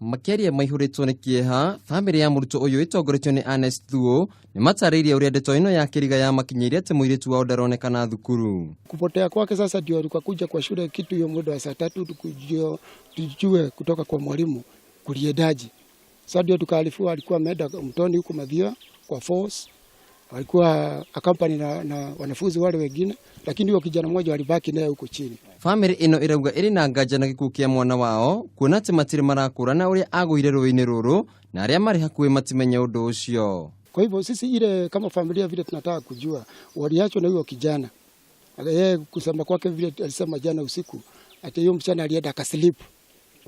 Makĩaria maihũrĩtwo nĩ kĩeha, bamĩrĩ ya mũrutwo ũyũ ĩtongoretio nĩ Ernest Thuo nĩ matarĩirie ũrĩa ndeto ĩno ya kĩriga yamakinyĩire atĩ mũirĩtu wao ndaronekana thukuru. Kupotea kwake sasa ndio tukakuja kwa shule kitu hiyo muda wa saa 3 tukujio tujue kutoka kwa mwalimu kuliendaje. Sasa ndio tukaarifiwa alikuwa ameenda mtoni huko Mathioya kwa falls, alikuwa accompany na wanafunzi wale wengine, lakini huyo kijana mmoja alibaki naye huko chini. Bamĩrĩ ĩno ĩrauga ĩrĩ na nganja na gĩkuũ kĩa mwana wao kuona atĩ matirĩ marakũrana ũrĩa agũire rũĩ-inĩ rũrũ na arĩa marĩ hakuhĩ matimenya ũndũ ũcio. Kwa hivyo sisi ile kama familia vile tunataka kujua waliachwa na huyo kijana. Yeye kusema kwake vile alisema jana usiku ati hiyo msichana alienda akaslip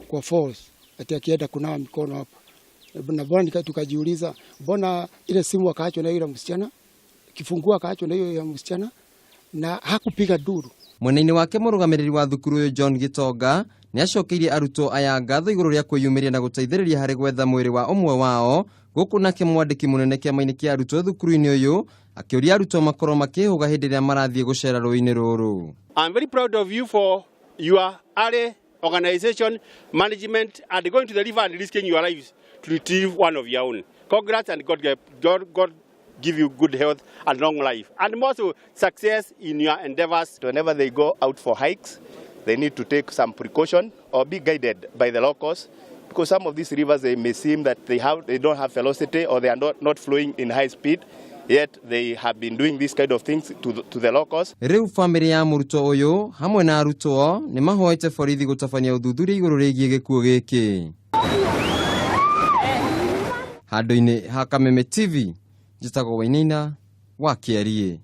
kwa falls, ati akienda kunawa mikono hapo. Na mbona tukajiuliza mbona ile simu akaachwa na yule msichana, kifungua akaachwa na hiyo ya msichana na hakupiga duru. Mwena-inĩ wake mũrũgamĩrĩri wa thukuru ũyũ John Gitonga nĩ acokeirie arutwo aya ngatho igũrũ rĩa kwĩyumĩria na gũteithĩrĩria harĩ gwetha mwĩrĩ wa ũmwe wao, gũkũ nake mwandĩki mũnene kĩama-inĩ kĩa arutwo thukuru-inĩ ũyũ akĩũria arutwo makorwo makĩhũga hĩndĩ ĩrĩa marathiĩ gũcera rũĩ-inĩ rũrũ. I'm very proud of you for your early organization, management, and going to the river and risking your lives to retrieve one of your own. Congrats, and God give you good health and long life, and also success in your endeavors. Whenever they go out for hikes, they need to take some precaution or be guided by the locals, because some of these rivers, they may seem that they don't have velocity or they are not flowing in high speed, yet they have been doing these kind of things to the locals. Rĩu bamĩrĩ ya mũrutwo ũyũ hamwe na arutwo nĩ mahoete borithi gũtabania ũthuthuria igũrũ rĩgiĩ gĩkuũ gĩkĩ. Handũ-inĩ ha Kameme TV, njĩtagwo Wainaina wa Kĩariĩ.